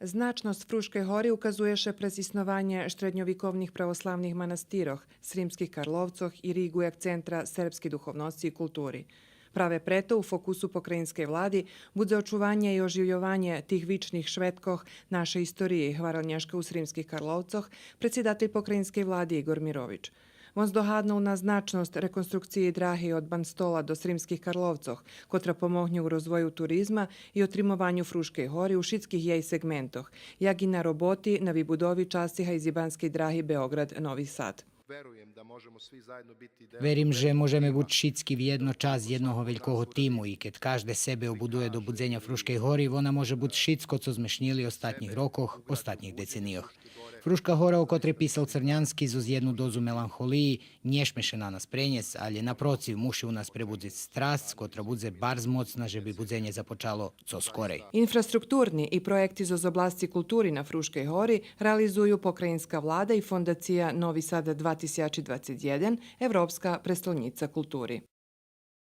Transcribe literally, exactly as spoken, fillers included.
Значносц Фрушкей гори указує ше през иснованє штредньовиковних православних манастирох, Сримских Карловцох и Ригу як центра сербскей духовносци и култури. Праве прето у фокусу покраїнскей влади будзе очуванє и оживйованє тих вичних шветкох нашей историї, гварел нєшка у Сримских Карловцох предсидатель покраїнскей влади Игор Мирович. Вон здогаднул на значносц реконструкциї драги од Банстола до Сримских Карловцох, котра помогнє у розвою туризма и отримованю Фрушкей гори у шицких єй сегментох, як и на роботи на вибудови часци гайзибанскей драги Беоґрад — Нови Сад. Верим же можеме буц шицки вєдно часц єдного велького тиму и кед кажде себе обудує до будзеня Фрушкей гори, вона може буц шицко цо зме шнїли остатнїх рокох, остатнїх деценийох. Фрушка гора, о котрей писал Црнянски зоз єдну дозу меланхолиї, нє шме ше на нас пренєсц, алє напротив, муши у нас пребудзиц страсц, котра будзе барз моцна же би будзенє започало цо скорей. Инфраструктурни и проєкти зоз обласци култури на Фрушкей гори реализую Покраїнска влада и Фондация Нови Сад два тисячи двацец єден, Европска престолнїца култури.